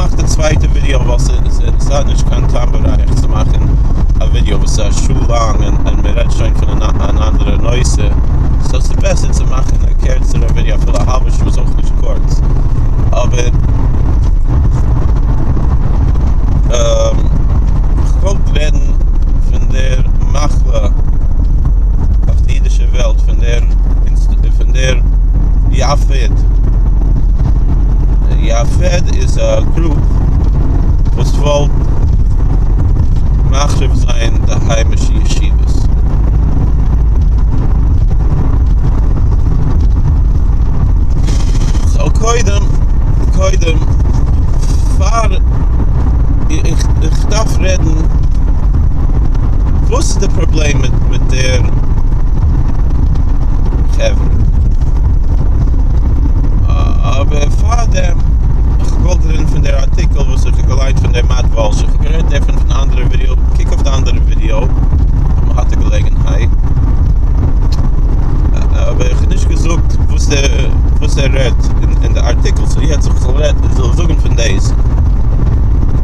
געמאכט די צווייטע ווידיאו ווייל ס'האט נישט קיין טעם וריח צו מאכן א ווידיאו וואס איז א שעה לאנג און מ'רעדט שוין פון אן אנדערע נושא, סאו ס'איז בעסער צו מאכן א קערצערע ווידיאו אפילו א האלבע שעה איז אויך נישט קורץ, אבער כ'וואלט רעדן פון דער מחלה אויף די אידישע וועלט פון דער פון דער יאפעד. יאפעד איז א גרופ וואס וואלט מחריב זיין די היימישע ישיבות. סאו קודם קודם פאר איך איך דארף רעדן וואס איז די פראבלעם מיט מיט דער חברה. אבער פארדעם, איך האב געוואלט רעדן פון דער ארטיקל וואס איך האב געליינט פון דער מאט וואלש, איך האב גערעדט דערפון פון אנדערע ווידיאו, קוק אויף די אנדערע ווידיאו אויב מען האט די געלעגנהייט, אבער איך האב נישט געזאגט וואס ער וואס ער רעדט אין די ארטיקל, סאו יעצט איך זאל רעדן איך זאל זאגן פון דאס,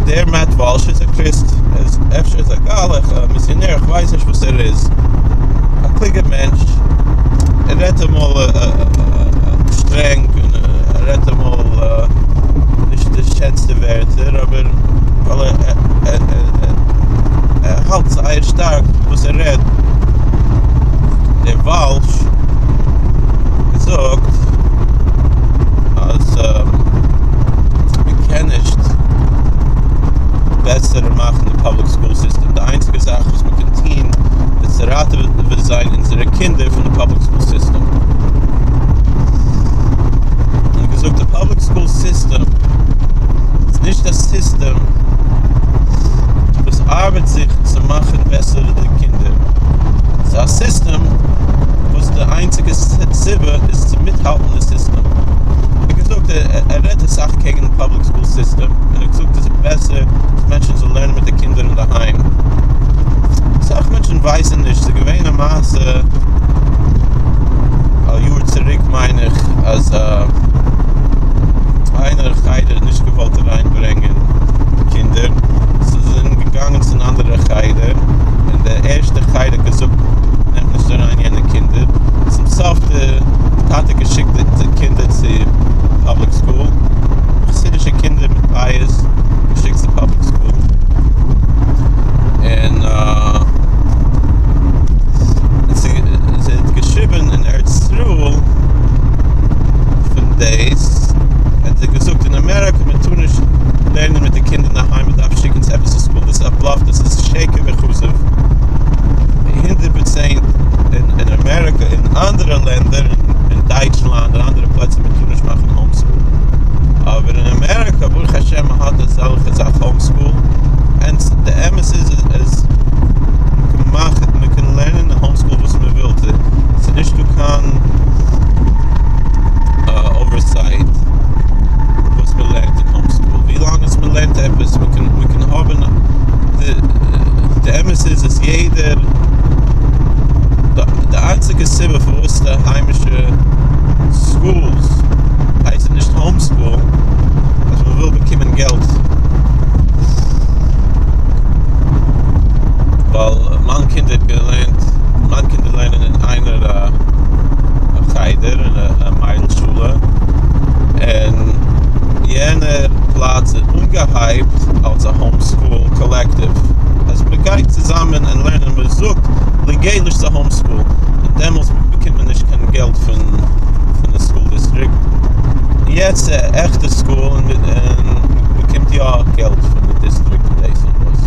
דער מאט וואלש איז א קריסט, אפשר איז א גלח, א מיסיאנער, איך ווייס נישט וואס ער איז, א קלוגער מענטש, ער רעדט אמאל שטרענג און ער רעדט אמאל נישט די שענסטע ווערטער אבער ווייל ער האלט זייער שטארק וואס ער רעדט. דער וואלש געזאגט אז מען קען נישט בעסער מאכן די פובליק סקול סיסטעם, די איינציגע זאך וואס מען קען טון איז צו ראטעווען זיין אונזערע קינדער פון די פובליק סקול סיסטעם. און געזאגט די פובליק סקול סיסטעם איז נישט א סיסטעם וואס ארבעט זיך צו מאכן בעסער די קינדער, ס'איז א סיסטעם וואס די איינציגע סיבה איז צו מיטהאלטן די סיסטעם. ער האט געזאגט ער רעדט אסאך קעגן די פובליק סקול סיסטעם און ער האט געזאגט עס איז בעסער אז מענטשן זאלן לערנען מיט די קינדער אינדערהיים. אסאך מענטשן ווייסן נישט, ס'איז געווען א מעשה א יאר צוריק מיין איך אז איינער חדר האט נישט געוואלט אריין ברענגען קינדער, זיי זענען געגאנגען צו אן אנדערע חדר, און די ערשטע חדר האט געזאגט נעמט נישט אריין יענע קינדער, צום סוף די טאטע געשיקט די קינדער צו פאבליק סקול, חסידישע קינדער מיט פאות געשיקט צו פאבליק סקול, און זי האט געשריבען אין ארץ ישראל פון דאס, האט זי געזאגט אין אמעריקא מען טאר נישט לערנען מיט די קינדער אינדערהיים מען דארף שיקען צו עפעס א סקול, דאס איז א בלאף דאס איז שקר וכזב, הונדערט פראצענט אין אמעריקא אין אנדערע לענדער אין דייטשלאנד און אנדערע פלעצער מען טאר נישט מאכן האום סקול, אבער אין אמעריקא ברוך השם מען האט אזעלכע זאך האום סקול, און די אמת איז אז מען קען מאכן מען קען לערנען אין האום סקול וואס מען וויל, ס'איז נישט דא קיין אווערסייט וואס מען לערנט אין האום סקול, ווי לאנג עס מען לערנט עפעס, מען קען מען קען האבן די די אמת איז אז יעדער די איינציגע סיבה פארוואס די היימישע סקולס הייסן נישט האום סקול אז מען וויל באקומען געלט ווייל מיין קינד האט געלערנט מיין קינדער לערנען אין איינער א חדר אין א מיידל שולע און יענער פלאץ איז אנגעהייפט אלס א האום סקול קאלעקטיוו אז מען גייט צוזאמען און לערנען מען זאגט לעגאל ס'איז א האום סקול און דעמאלטס באקומט מען נישט קיין געלט פון פון די סקול דיסטריקט יעצט איז א עכטע סקול און מען באקומט יא געלט פון די דיסטריקט און דאס און דאס.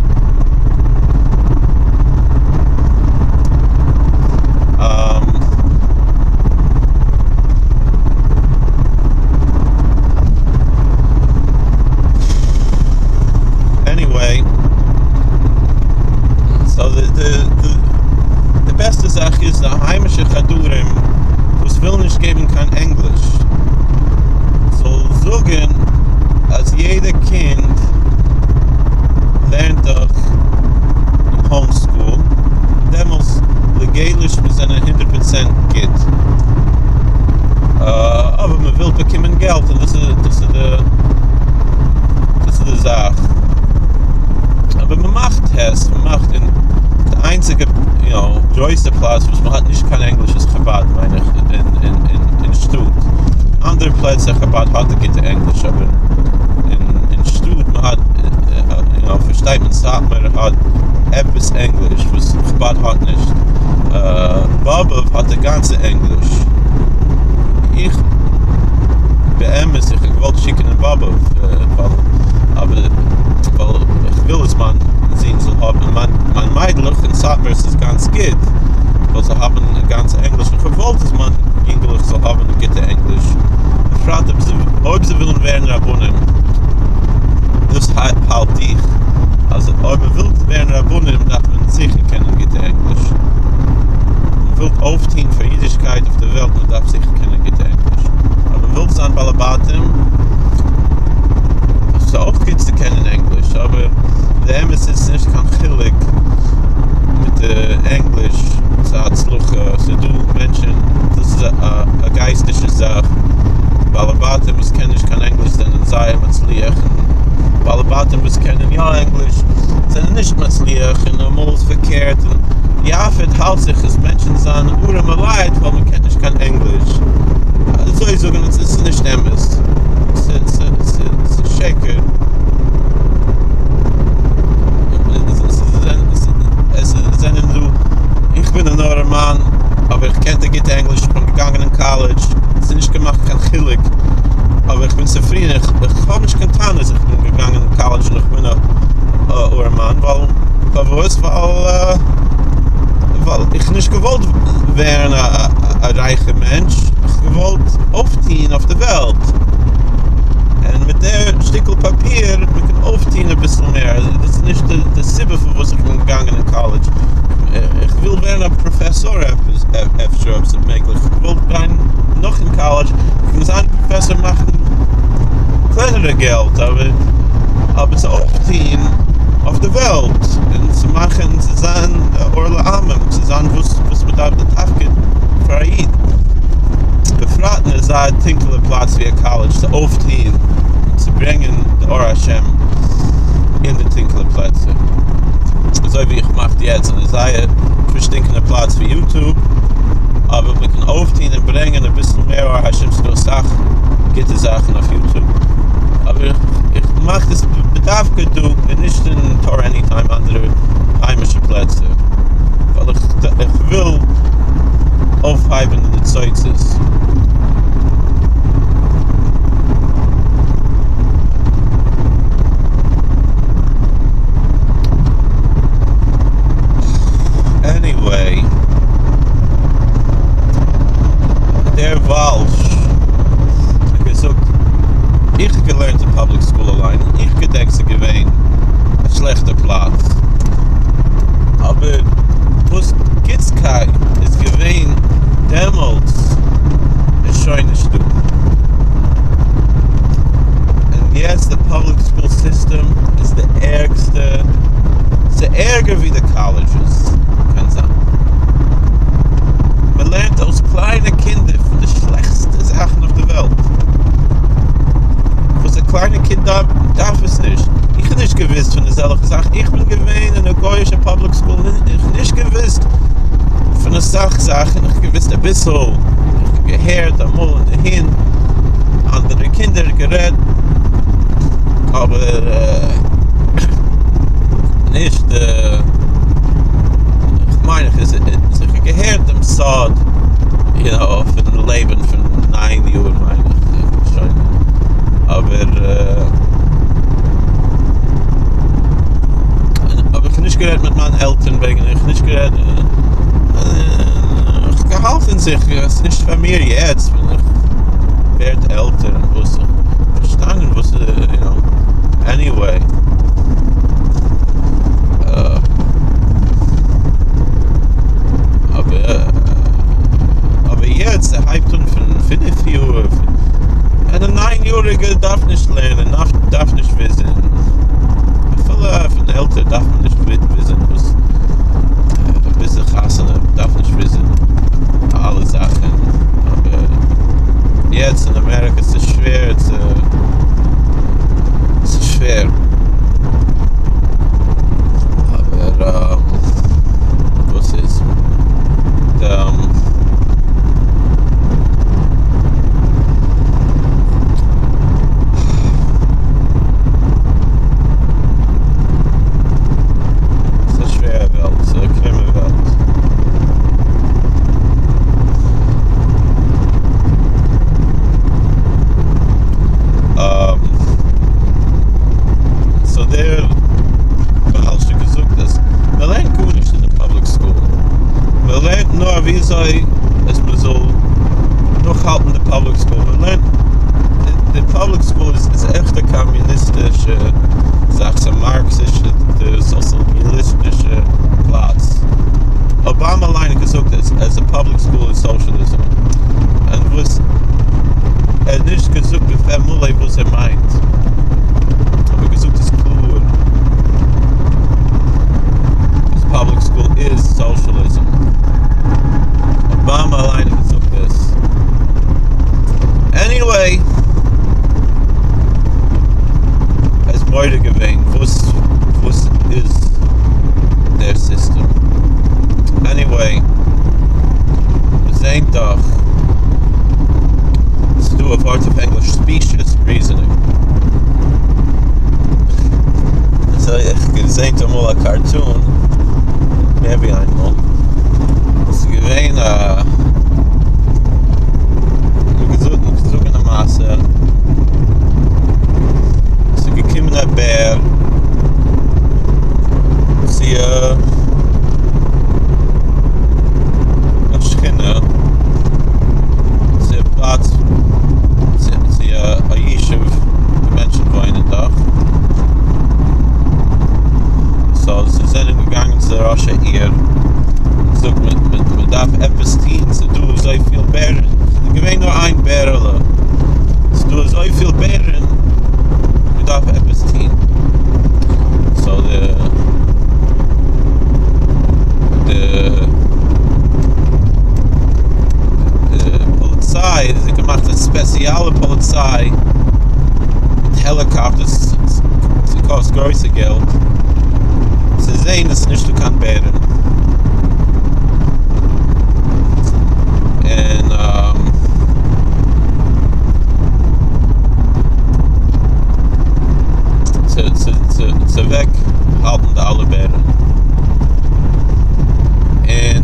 עניוועי, סאו די די די בעסטע זאך איז די היימישע חדרים וואס ווילן נישט געבן קיין ענגליש זאל זאגן אז יעדע קינד. ענגליש אבער אין שטאט מען האט יו נאו פארשטייט מען סאטמאר האט עפעס ענגליש וואס חבד האט נישט באבוב האט די גאנצע ענגליש איך באמת איך האב געוואלט שיקן אין באבוב ווייל אבער ווייל איך וויל אז מיין זון זאל האבן מיין מיין מיידלעך אין סאטמאר ס'איז גאנץ גוט ווייל זיי האבן גאנצע ענגליש און כ'וואלט אז מיין יונגעלעך זאל האבן גוטע ענגליש בפרט אויב זיי ווילן ווערן רבנים דאס האלט איך אז אויב מען וויל ווערן רבנים דארף מען זיכער קענען גוטע ענגליש מען וויל אויפטוהן פאר אידישקייט אויף די וועלט מען דארף זיכער קענען גוטע ענגליש אויב מען וויל זיין בעלי בתים איז אויך גוט צו קענען ענגליש אבער די אמת איז ס'איז נישט קיין חילוק מיט די ענגליש צו הצלחה ס'איז דא מענטשען דאס איז א גייסטישע זאך בעלי בתים וואס קענען נישט קיין ענגליש זענען זייער מצליח און בעלי בתים וואס קענען יא ענגליש זענען נישט מצליח און אמאל איז פארקערט און יאפעד האלט זיך אז מענטשן זענען ארעמע לייט ווייל מען קען נישט קיין ענגליש אזוי זאגן אונז עס איז נישט אמת ס'איז שקר עס זענען דא איך בין אן ארעמאן אבער איך קען די גוטע ענגליש איך בין געגאנגען אין קאלעדזש ס'איז נישט געמאכט קיין חילוק אבער איך בין צופרידן איך האב נישט קיין טענות איך בין געגאנגען אין קאלעדזש און איך בין א ארעמאן ווייל פארוואס ווייל ווייל איך נישט געוואלט ווערן א רייכע מענטש איך געוואלט אויפטוהן אויף די וועלט און מיט דער שטיקל פאפיר מען קען אויפטוהן אביסל מער דאס איז נישט די סיבה פארוואס איך בין געגאנגען אין קאלעדזש איך וויל ווערן א פראפעסאר אפשר אויב ס'איז מעגליך איך וויל גיין נאך אין קאלעדזש איך קען זיין פראפעסאר מאכן קלענערע געלט אבער אבער צו אויפטוהן אויף די וועלט און צו מאכן צו זיין אור לעמים צו זיין וואס וואס מען דארף די תפקיד פאר א איד בפרט אין אזא טונקעלע פלאץ ווי א קאלעדזש צו אויפטוהן און צו ברענגען די אור השם אין די טונקעלע פלעצער אזוי ווי איך מאך יעצט אין א זייער פארשטינקענע פלאץ ווי יוטוב אבער מען קען אויפטוהן און ברענגען אביסל מער אור השם ס'דא אסאך גוטע זאכן אויף יוטוב אבער איך מאך דאס בדווקא דא און נישט אין תורה עניטיים אנדערע היימישע פלעצער ווייל איך וויל אויפהייבן די ניצוצות. עניוועי, דער וואלש האט געזאגט, איך האב געלערנט אין פאבליק סקול אליין און איך געדענק ס'איז געווען א שלעכטע פלאץ, אבער וואס גוטסקייט איז געווען דעמאלטס איז שוין נישט דא, און יעצט די פאבליק סקול סיסטעם איז די ערגסטע, ס'איז ערגער ווי די קאלעדזשעס קען זיין, מען לערנט אויס קליינע קינדער פון די שלעכטסטע זאכן אויף די וועלט, וואס א קליינע קינד דארף עס נישט, איך האב נישט געוואוסט פון אזעלכע זאכן, איך בין געווען אין א גוי'אישע פאבליק סקול און איך האב נישט געוואוסט פון אסאך זאכן, איך האב געוואוסט אביסל, איך האב געהערט אמאל און אהין, אנדערע קינדער גערעדט, אבער נישט, איך מיין איך האב זיכער געהערט דעם סוד, יו נאו, פון לעבן פון ניין יאר מיין איך שוין, אבער אבער איך האב נישט גערעדט מיט מיין עלטערן וועגן, איך האב נישט גערעדט, איך האב געהאלטן זיך עס איז נישט פאר מיר יעצט ווען איך ווערט עלטער און וואס איך פארשטאנען וואס יו נאו, עניוועי. אבער אבער יעצט ער הייבט אן פון פינף יאר, און א ניין יאריגער דארף נישט לערנען, דארף נישט וויסן, אפילו פון עלטער דארף מען נישט וויסן וואס ביז די חתונה דארף נישט וויסן אלע זאכן, אבער יעצט אין אמעריקע ס'איז שווער צו ס'איז שווער. אבער וואס איז די קאמוניסטישע זאך, ס'איז א מארקסישע סאציאליסטישע פלאץ. אבאמא אליין האט געזאגט אז אז די פובליק סקול איז סאושעליזם, און וואס ער האט נישט געזאגט בפה מלא וואס ער מיינט, אבער געזאגט איז קלאר אז פובליק סקול איז סאושעליזם. אבאמא אליין האט געזאגט עס. עניוועי, ער איז מודה געווען וואס וואס איז דער סיסטעם. עניוועי, מ'זעהט דאך ס'דא א ווארט אויף ענגליש ספישיעס ריזענינג. אזוי איך געזעהן אמאל א קארטון, מער ווי איינמאל, עס איז געווען א מ'האט געזאגט א מעשה, עס איז געקומען א בער צו א שכונה, צו א פלאץ, צו א ישוב ווי מענטשן וואוינען דאך, סאו זיי זענען געגאנגען צו די ראש העיר, זאגט מען מען דארף עפעס טוהן, ס'איז דא אזויפיל בערן, ס'איז געווען נאר איין בערעלע, ס'איז דא אזויפיל בערן, מען דארף עפעס טוהן, סאו די די די פאליציי זיי געמאכט א ספעציאלע פאליציי מיט העליקאפטערס, ס'קאסט גרויסע געלט, צו זעהן אז ס'נישטא קיין בערן. און צו צו צו צו אוועק האלטן די אלע בערן. און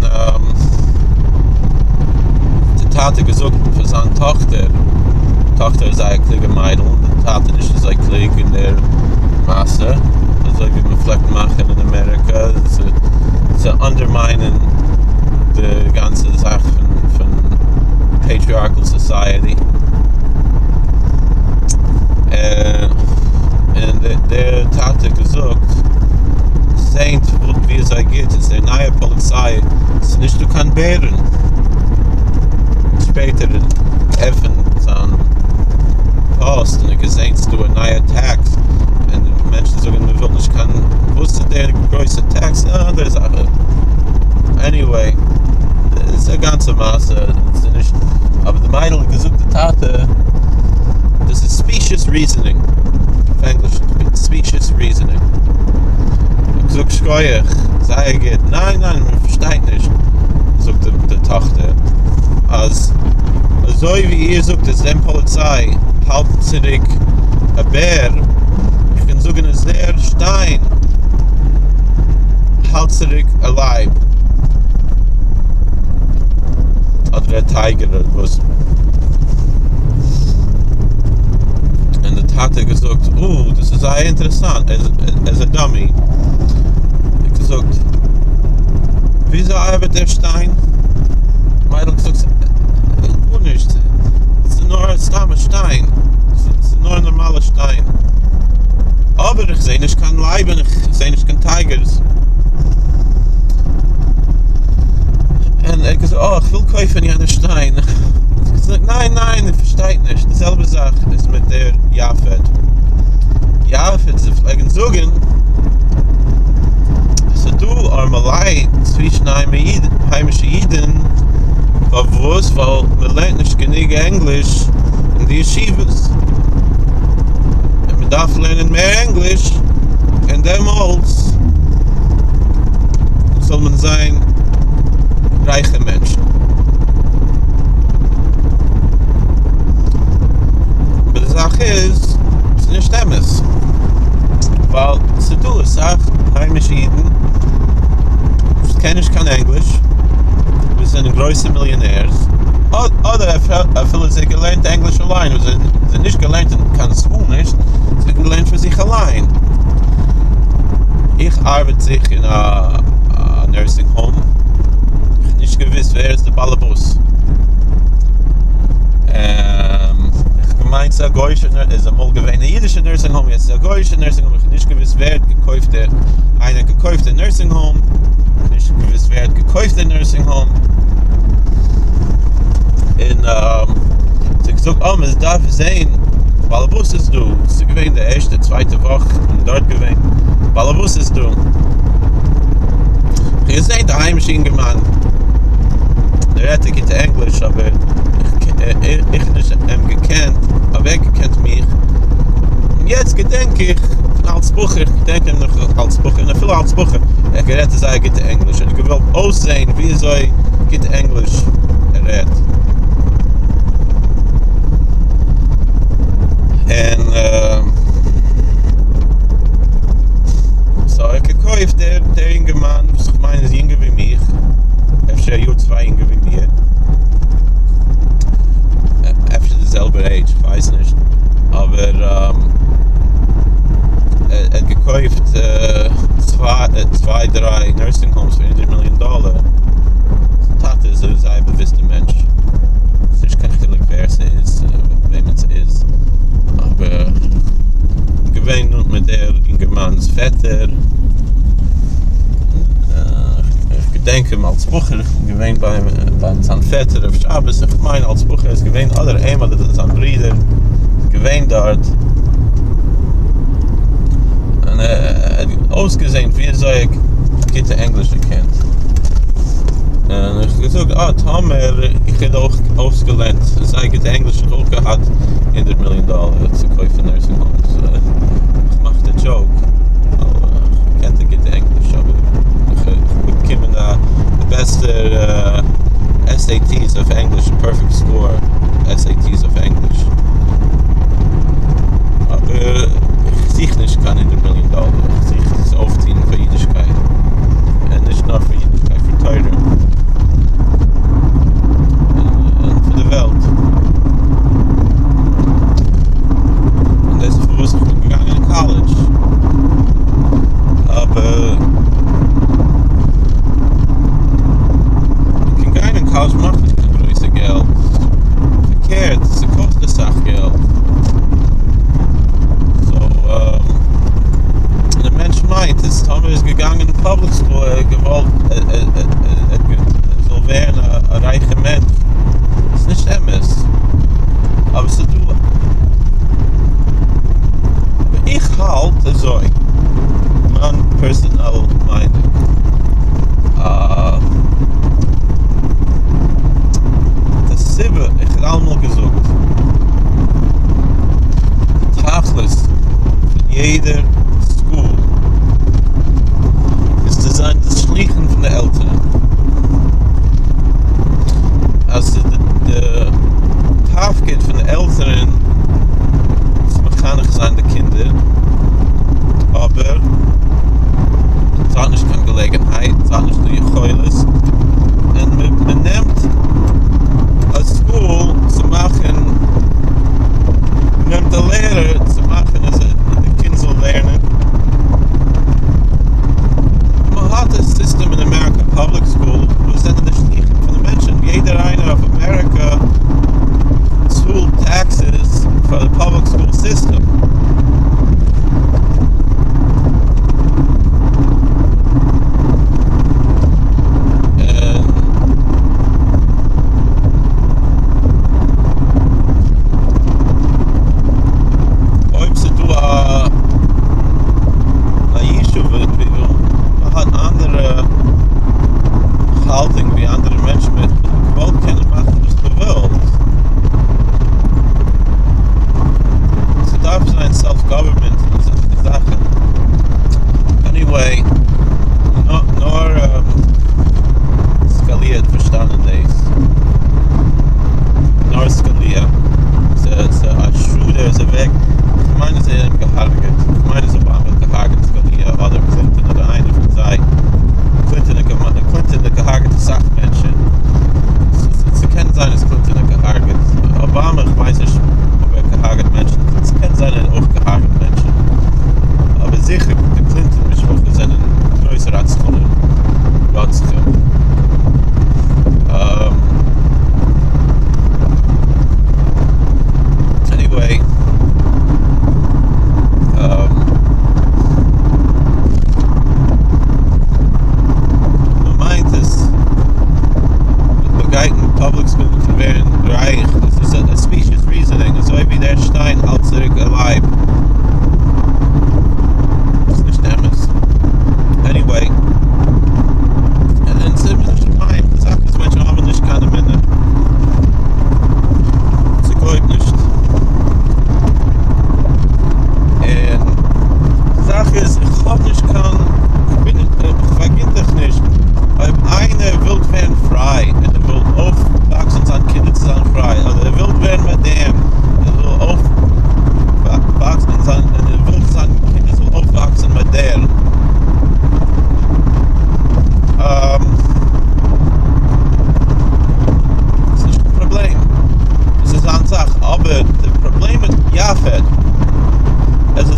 די טאטע געזאגט פאר זיין טאכטער, טאכטער איז זייער קלוגע מיידל, די טאטע נישט אזוי קלוג אין דער מעשה, אזוי ווי מען פלעגט מאכן אין אמעריקא, צו צו אנדערמיינען די גאנצע זאך פון פון פעיטריארקעל סאסייעטי. און דער טאטע האט געזאגט, זענט ווי אזוי גוט איז דער נייער פאליציי, ס'איז נישטא קיין בערן. שפעטער עפענט זיין פאסט און ער האט געזען ס'איז דא א נייע טעקס, און מענטשן זאגן מען וויל נישט קיין, וואס איז דער גרויסע טעקס? א אנדערע זאך. עניוועי, ס'איז א גאנצע מעשה, ס'איז נישט, אבער די מיידל האט געזאגט די טאטע, דאס איז ספישיעס ריזענינג, אויף ענגליש, ספישיעס ריזענינג. געזאגט שקויעך, זייער גוט, ניין ניין מען פארשטייט נישט, זאגט די טאכטער, אז אזוי ווי איר זאגט אז דעם פאליציי האלט צוריק א בער, איך קען זאגן אז דער שטיין האלט צוריק א לייב, אדער א טייגער אדער וואס. און די טאטע האט געזאגט, או, דאס איז זייער אינטערעסאנט, ער איז א דאמי, האט געזאגט, וויאזוי ארבעט דער שטיין? מיידל האט געזאגט, גארנישט, ס'איז נאר סתם א שטיין, ס'איז נאר א נארמאלע שטיין, אבער איך זעה נישט קיין לייב און איך זעה נישט קיין טייגערס. און ער האט געזאגט, אה, איך וויל קויפן יענע שטיין. האט זי געזאגט, ניין, ניין, איר פארשטייט נישט, די זעלבע זאך איז מיט דער יאפעד. יאפעד, זיי פלעגן זאגן, ס'איז דא ארמעלייט צווישן היימישע אידן, פארוואס? ווייל מען לערנט נישט גענוג ענגליש אין די ישיבות, און מען דארף לערנען מער ענגליש, און דעמאלטס זאל מען זיין רייכע מענטשן. אבער די זאך איז, ס'איז נישט אמת, ווייל ס'איז דא אסאך היימישע אידן וואס קענען נישט קיין ענגליש, וואס זענען גרויסע מיליאנערס, אדער אפילו זיי געלערנט ענגליש אליין, און זיי זענען נישט געלערנט אין קיין סקול נישט, זיי האבן געלערנט פאר זיך אליין. איך ארבעט זיך אין א נורסינג האום, איך האב נישט געוואוסט ווער איז די באלעבאס, איך האב געמיינט ס'איז א גוי'שע, איז אמאל געווען א אידישע נורסינג nursing home, יעצט איז א גוי'אישע nursing home, איך האב נישט געוואוסט ווער האט געקויפט די, איינער האט געקויפט די nursing home, איך האב נישט געוואוסט ווער האט געקויפט די nursing home, און זי האט געזאגט אה מען דארף זעהן באלעבאס איז דא, ס'איז געווען די ערשטע צווייטע וואך איך בין דארט געווען, באלעבאס איז דא, איך האב געזעהן די היימישע אינגערמאן, ער רעדט א גוטע ענגליש אבער איך האב נישט אים געקענט אבער ער האט געקענט מיך, און יעצט געדענק איך פון אלס בחור, איך געדענק אים נאך אלס בחור און אפילו אלס בחור, ער האט גערעדט זייער גוטע ענגליש, ער האט געוואלט אויסזעהן וויאזוי גוט ענגליש ער רעדט. און סאו ער האט געקויפט דער דער אינגערמאן וואס איך מיין איז יונגער ווי מיך, אפשר א יאר צוויי יונגער ווי מיר, אפשר די זעלבע עידזש, איך ווייס נישט, אבער ער האט געקויפט צוויי דריי nursing homes פאר הונדערט מיליאן דאלער, זיין טאטע איז א זייער באוויסטע מענטש, ס'נישט קיין חילוק ווער ס'איז, וועמען ס'איז, אבער געווען נאנט מיט דער אינגערמאן'ס פעטער, איך געדענק אים אלס בחור, איך בין געווען ביי ביי זיין פעטער אויף שבת, איך מיין אלס בחור איז געווען אדער אים אדער זיין ברודער געווען דארט, און ער האט אויסגעזען ווי אזוי גוטע ענגליש ער קען, און איך האב געזאגט אה טאמער איך האב אויך אויסגעלערנט זייער גוטע ענגליש איך וואלט אויך געהאט הונדערט מיליאן דאלער צו קויפן nursing homes, איך מאך די joke ווייל איך קען די גוטע ענגליש אבער איך האב באקומען די בעסטע SATs אויף ענגליש, perfect score SATs אויף ענגליש, אבער איך זוך נישט קיין הונדערט מיליאן דאלער, איך זוך צו אויפטון פאר אידישקייט, און נישט נאר פאר אידישקייט, פאר תורה, און פאר די וועלט, און דאס איז פארוואס איך בין געגאנגען אין קאלעדזש, אבער מען קען גיין אין קאלעדזש מאכט נישט קיין גרויסע געלט, פארקערט ס'קאסט אסאך געלט, so דער מענטש מיינט אז טאמער איז געגאנגען אין public school ער האט געוואלט ער זאל ווערן א רייכע מענטש, ס'איז נישט אמת, אבער ס'איז דא, אבער איך האלט אזוי, מיין personal מיינונג, די סיבה, איך האב אלעמאל געזאגט, די תכלית פון יעדער school איז צו זיין די שליחים פון די עלטערן, אז די תפקיד פון די עלטערן צו מחנך זיין די קינדער, אבער זיי האט נישט קיין געלעגנהייט, זיי האט נישט די יכולת, און מען נעמט א school צו מאכן, מען נעמט א לערער צו מאכן אז די קינד זאל לערנען, מען האט א סיסטעם אין אמעריקא public school וואס זענען די שליחים פון די מענטשן, יעדער איינער אויף אמעריקא צאלט taxes פאר די public school system. און אויב ס'איז דא א.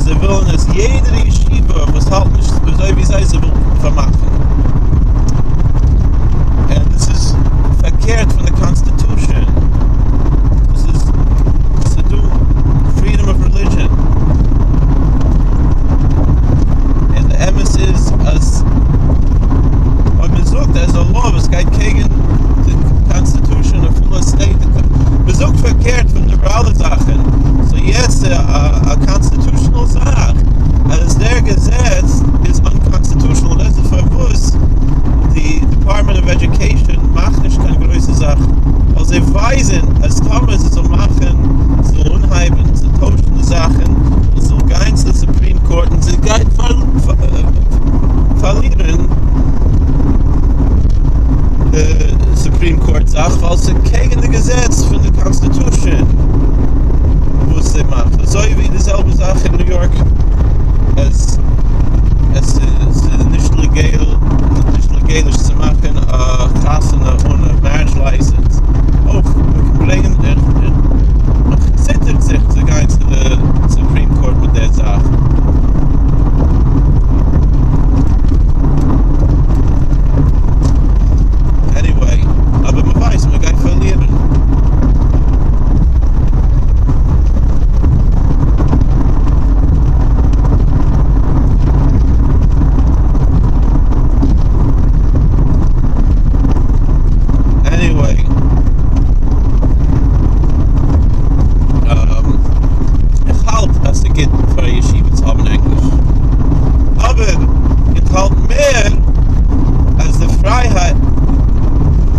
זיי ווילן אז יעדער ישיבה וואס האלט נישט אזוי ווי זיי זיי ווילן פארמאכן. און דאס איז פארקערט פון די constitution. דאס איז ס'דא freedom of religion. און די אמת איז אז אויב מען זאגט אז א law וואס גייט קעגן די constitution אפילו א state מען זאגט פארקערט פון ליבעראלע זאכן so יעצט א constitutional זאך אז דער געזעץ איז unconstitutional דאס איז פארוואס די Department of Education מאכט נישט קיין גרויסע זאך ווייל זיי ווייזן אז טאמער זיי זאל מאכן זאל אנהייבן צו טוישן די זאכן און זאל גיין צו די Supreme Court און זיי גייט פארלירן די Supreme Court זאך ווייל ס'איז קעגן די געזעץ פון די constitution וואס זיי מאכט אזוי ווי די זעלבע זאך אין ניו יארק אז עס איז נישט לעגעל נישט לעגעליש צו מאכן א חתונה אן א marriage license אויך ברענגען איך ציטער זיך צו גיין צו די Supreme Court מיט דער זאך. Anyway, אבער מען ווייסט מען גייט פארלירן. Anyway, איך האלט אז ס'גוט פאר א ישיבה צו האבן ענגליש, אבער איך האלט מער אז די פרייהייט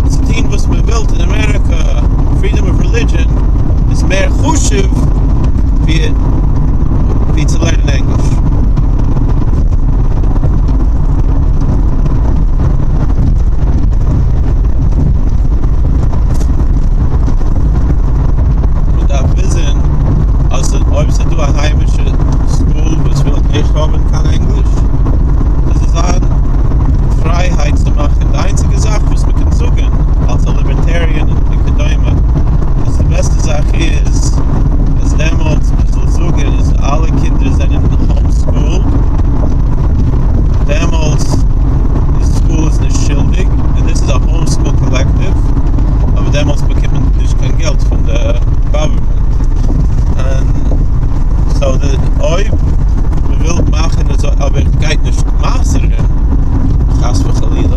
צו טון וואס מען וויל אין אמעריקא, freedom of religion, איז מער חשוב ווי צו לערנען ענגליש. מען דארף וויסן אז אויב ס'איז דא א היימישע school וואס וויל נישט האבן קיין ענגליש, דאס איז זיין פרייהייט צו מאכן. די איינציגע זאך וואס מען קען זאגן אלס א libertarian וכדומה אז די בעסטע זאך איז אז דעמאלטס מען זאל זאגן אז אלע קינדער זענען homeschooled, דעמאלטס די school איז נישט שולדיג, און דאס איז א homeschool collective, אבער דעמאלטס באקומט מען נישט קיין געלט פון די government, און so די אויב מען וויל מאכן אזוי, אבער איך גייט נישט מסר'ן חס וחלילה,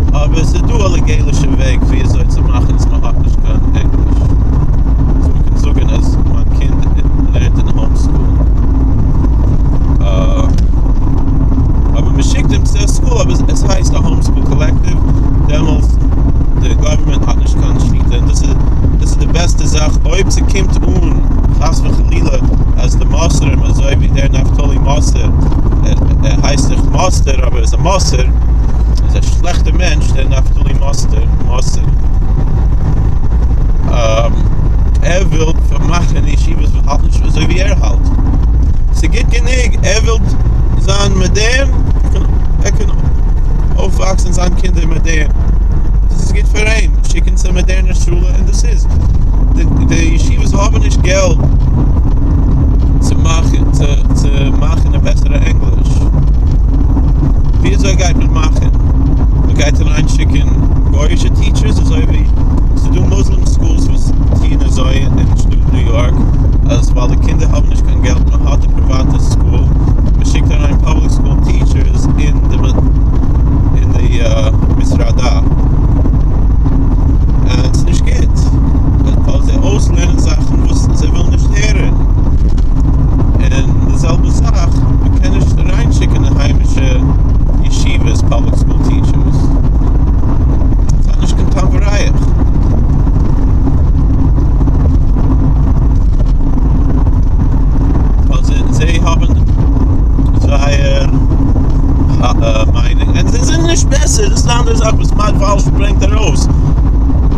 אבער עס איז דא א לעגאלישע וועג ווי אזוי צו מאכן אז מען האט נישט קיין ענגליש, אז מען קען זאגן אז מיין קינד לערנט אין homeschool, אבער מען שיקט אים צו א school אבער עס הייסט א homeschool collective, דעמאלס די government האט נישט קיין שליטה, און דאס איז דאס איז די בעסטע זאך אויב ס'קומט אן חס וחלילה אז די מוסרים אזוי ווי דער נפתלי מוסר, ער הייסט זיך מאסטער אבער איז א מוסר, איז א שלעכטע מענטש דער נפתלי מאסטער, מוסר, ער וויל פארמאכן די ישיבות וואס האלטן נישט אזוי ווי ער האלט, ס'גוט גענוג ער וויל זיין מאדערן, ער קען אויפוואקסן זיין קינדער מאדערן, דאס איז גוט פאר אים, שיקן צו א מאדערנע שולע און דאס איז, די ישיבות האבן נישט געלט צו מאכן צו מאכן א בעסערע ענגליש, ווי אזוי גייט מען מאכן? מען גייט אריין שיקן גויאישע teachers אזוי ווי ס'דא Muslim schools וואס טוען אזוי אין שטאט ניו יארק אז ווייל די קינדער האבן נישט קיין געלט מען האט א פריוואטע school מען שיקט אריין public school teachers אין די אין די משרדה און ס'נישט גוט ווייל זיי אויסלערנען זאכן וואס זיי ווילן נישט הערן און די זעלבע זאך מען קען נישט אריינשיקן אין היימישע ישיבות public school teachers ס'האט נישט קיין טעם וריח. ווייל זיי האבן זייער מיינונג און זיי זענען נישט בעסער, דאס איז די אנדערע זאך וואס מאט וואלש ברענגט ארויס,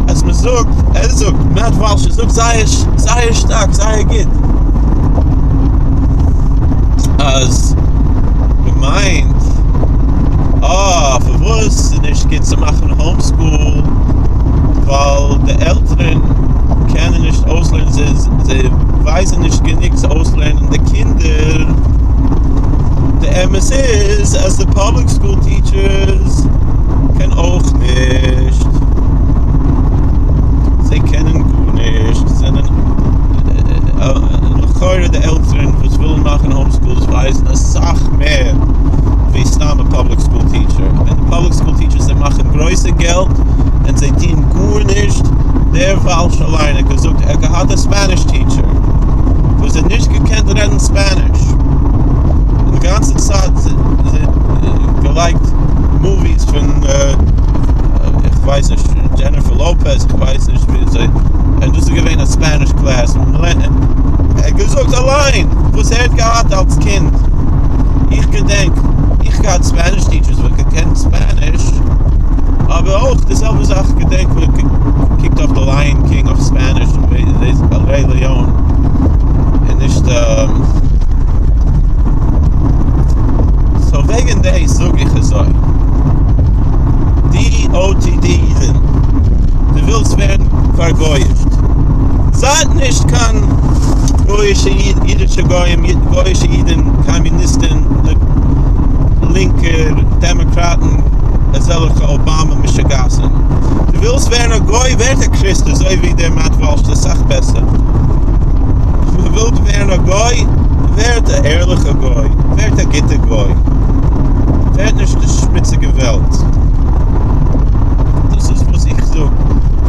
אז מען זאגט, ער זאגט, מאט וואלש זאגט זייער זייער שטארק זייער גוט, אז מען מיינט אה פארוואס איז נישט גוט צו מאכן homeschool ווייל די עלטערן. קענען נישט אויסלערנען, זיי זיי ווייסן נישט גענוג צו אויסלערנען די קינדער, די אמת איז אז די פאבליק סקול טיטשערס קען אויך נישט, זיי קענען גארנישט, זענען לכאורה די עלטערן וואס ווילן מאכן האום סקולס ווייסן אסאך מער ווי סתם א פאבליק סקול טיטשער, און די פאבליק סקול טיטשערס זיי מאכן גרויסע געלט און זיי טוהן גארנישט, דער וואלש אליין האט געזאגט ער האט געהאט א ספעניש טיטשער וואס האט נישט געקענט רעדן ספעניש און די גאנצע צייט געלייגט מאוויס פון איך ווייס נישט דזשעניפער לאפעז איך ווייס נישט וויאזוי און דאס איז געווען א ספעניש קלעס און ער האט געזאגט אליין וואס ער האט געהאט אלס קינד איך געדענק איך געהאט ספעניש טיטשערס וואס געקענט ספעניש אבער אויך די זעלבע זאך געדענק ווי געקוקט אויף די לייען קינג אויף ספעניש און רעי ליאון און נישט סאו וועגן דעיס זאג איך אזוי די OTD אידן דו ווילסט ווערן פארגויאישט זייט נישט קיין גויאישע אידישע גוים גויאישע אידן קאמיוניסטן לינקער דעמאקראטן אזעלכע אבאמא משוגעת'ן. דו ווילסט ווערן א גוי ווערט א קריסט אזוי ווי דער מעט וואלש ס'איז אסאך בעסער. דו ווילט ווערן א גוי ווערט א ערליכע גוי ווערט א גוטע גוי ווערט נישט די שמוציגע וועלט. דאס איז וואס איך זאג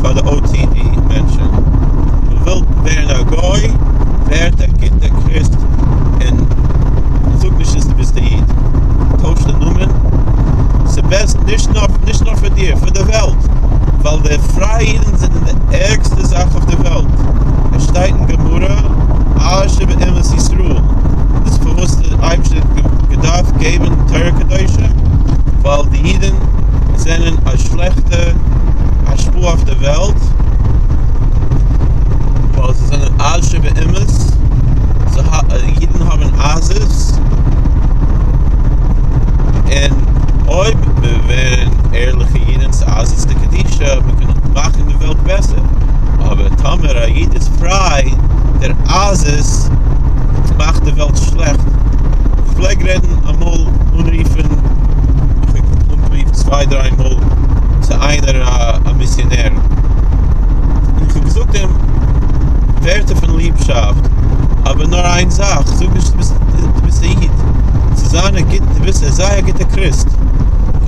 פאר די OTD מענטשן. דו ווילט ווערן א גוי ווערט א גוטע קריסט און זאג נישט אז דו ביסט א איד. טויש די נאמען. ס'בעסט נישט נאר נישט נאר פאר דיר, פאר די וועלט, ווייל די פרייע אידן זענען די ערגסטע זאך אויף די וועלט, עס שטייט אין גמרא עז שבאומות ישראל, דאס איז פארוואס די אייבערשטער האט געדארפט געבן תורה קדושה, ווייל די אידן זענען א שלעכטע השפעה אויף די וועלט, ווייל זיי זענען עז שבאומות, אידן האבן עזות, און אויב מיר ווערן ערליכע אידן ס'איז עזות דקדושה, מען קען מאכן די וועלט בעסער, אבער טאמער א איד איז פריי, דער עזות מאכט די וועלט שלעכט, איך פלעג רעדן אמאל אנרופן, איך האב אנגערופן צוויי דריי מאל צו איינער א מיסיאנער, און איך האב געזאגט אים ווערטער פון ליבשאפט, אבער נאר איין זאך, זאג נישט דו ביסט א איד, צו זיין א גוט, דו ביסט א זייער גוטער קריסט,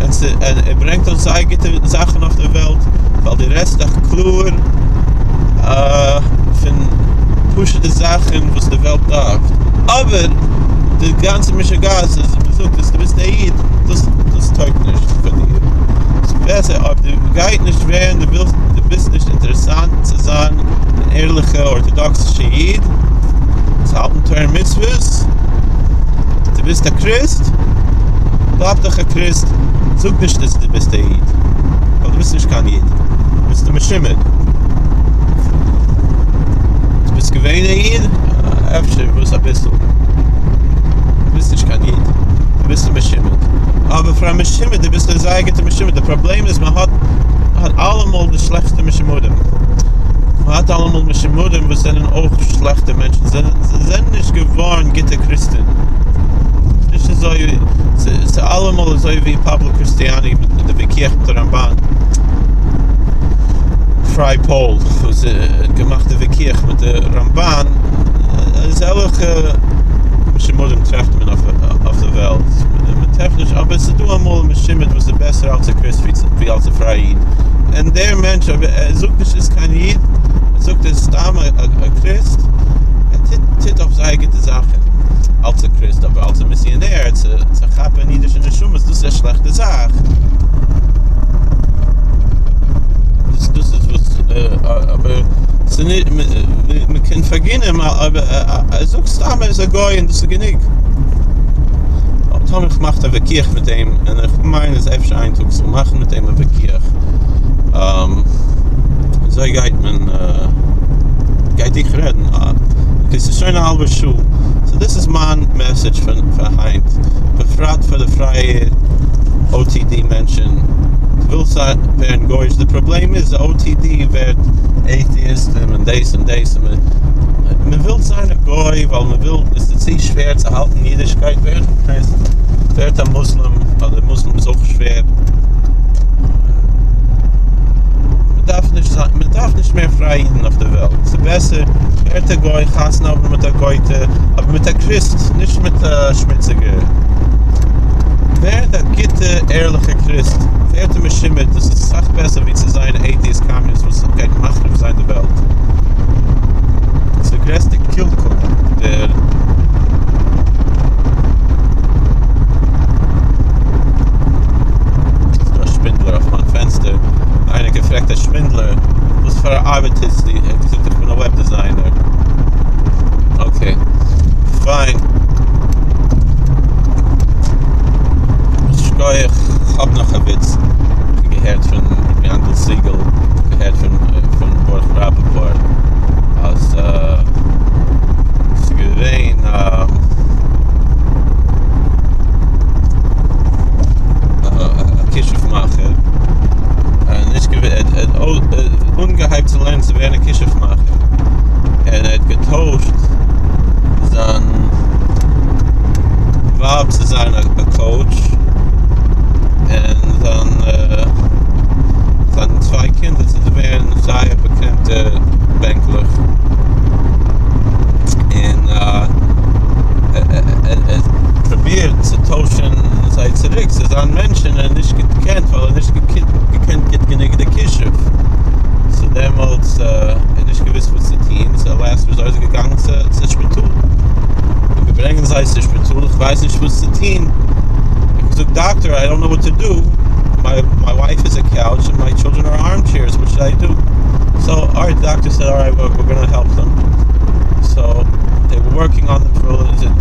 און ס' און ער ברענגט אונז זייער גוטע זאכן אויף דער וועלט, ווייל דו רעדסט דאך קלאר פון פשוט'ע זאכן וואס די וועלט דארף, אבער די גאנצע משוגעת אז מען זאגט אז דו ביסט א איד, דאס דאס טויגט נישט פאר דיר, ס'איז בעסער אויב דו גייט נישט ווערן, דו ווילסט, דו ביסט נישט אינטערעסאנט צו זיין אן ערליכע ארטאדאקסישע איד, צו האלטן תורה ומצוות, דו ביסט א קריסט, בלייב דאך א קריסט, זאג נישט אז דו ביסט א איד, ווייל דו ביסט נישט קיין איד, דו ביסט א משומד. דו ביסט געווען א איד? אפשר וואס אביסל. דו ביסט נישט קיין איד, דו ביסט א משומד. אבער פאר א משומד, דו ביסט א זייער גוטער משומד, די פראבלעם איז מען האט אלעמאל די שלעכטסטע משומדים. מען האט אלעמאל משומדים וואס זענען אויך שלעכטע מענטשן, זיי זענען נישט געווארן גוטע קריסטען. נישט אזוי, ס'איז אלעמאל אזוי ווי פאבלא קריסטיאני מיט די וויכוח מיט די רמבן, פריי פאול וואס האט געמאכט די וויכוח מיט די רמבן, אזעלכע משומדים טרעפט מען אויף די וועלט, מען טרעפט נישט, אבער ס'איז דא אמאל א משומד וואס איז בעסער אלס א קריסט ווי אלס א פרייע איד, און דער מענטש אויב ער זאגט נישט איז קיין איד, ער זאגט ער איז סתם א קריסט, ער טוט אויף זייער גוטע זאכן אלס א קריסט, אבער אלס א מיסיאנער צו כאפן אידישע נשמות דאס איז א שלעכטע זאך. דאס דאס איז וואס אבער ס'נישט מ'קען פארגינען אבער ער זאגט סתם ער איז א גוי און דאס איז גענוג. טאמער איך מאך א וויכוח מיט אים און איך מיין אז אפשר איין טאג זאל מאכן מיט אים א וויכוח אזוי גייט מען גייט איך רעדן אקעי ס'איז שוין א האלבע שעה סאו דאס איז מיין מעסעדזש פון פאר היינט בפרט פאר די פרייע OTD מענטשן. דו ווילסט ווערן גוי'איש, די פראבלעם איז די OTD ווערט atheist און דאס און דאס, און מען וויל זיין א גוי ווייל מען וויל, עס איז צו שווער צו האלטן אידישקייט, ווערט א קריסט, ווערט א מוסלים, אדער מוסלים איז אויך שווער, מען דארף נישט זיין, מען דארף נישט מער פרייע אידן אויף די וועלט, ס'איז בעסער ווערט א גוי, חתונה האבן מיט א גוי'טע, אבער מיט א קריסט, נישט מיט א שמוציגער. ווערט א גוטע ערליכע קריסט, ווערט א משומד, דאס איז סאך בעסער ווי צו זיין atheist קאמיוניסט וואס גייט מחריב זיין די וועלט. ס'איז די גרעסטע קלקול דער. ס'איז דא א שווינדלער אויף מיין פענסטער, איינער געפרעגט א שווינדלער וואס פאר א ארבעט טוסטו, ער האט געזאגט איך בין א web designer. Okay fine. שכוח, כ'האב נאך א וויץ, געהערט פון ר' יענקל סיגעל, געהערט פון פון ברוך ראפאפארט, אז ס'איז געווען א כישוף מאכער, נישט געווען, ער האט אנגעהייבט צו לערנען צו ווערן א כישוף מאכער, און ער האט געטוישט זיין ווייב צו זיין א coach, און זיין זיין צוויי קינדער צו ווערן זייער באקאנטע בענקלעך, און ער האט פרובירט צו טוישן זיי צוריק צו זיין מענטשן און נישט געקענט ווייל ער האט נישט געקענט גוט גענוג די כישוף, so דעמאלטס ער האט נישט געוואוסט וואס צו טון, so last resort איז ער געגאנגען צו שפיטאל, און געברענגען זיי צו שפיטאל, איך ווייס נישט וואס צו טון, איך האב געזאגט doctor I don't know what to do, my my wife is a couch and my children are armchairs, what should I do? So alright the doctor said alright we're gonna help them, so they were working on them for a little bit.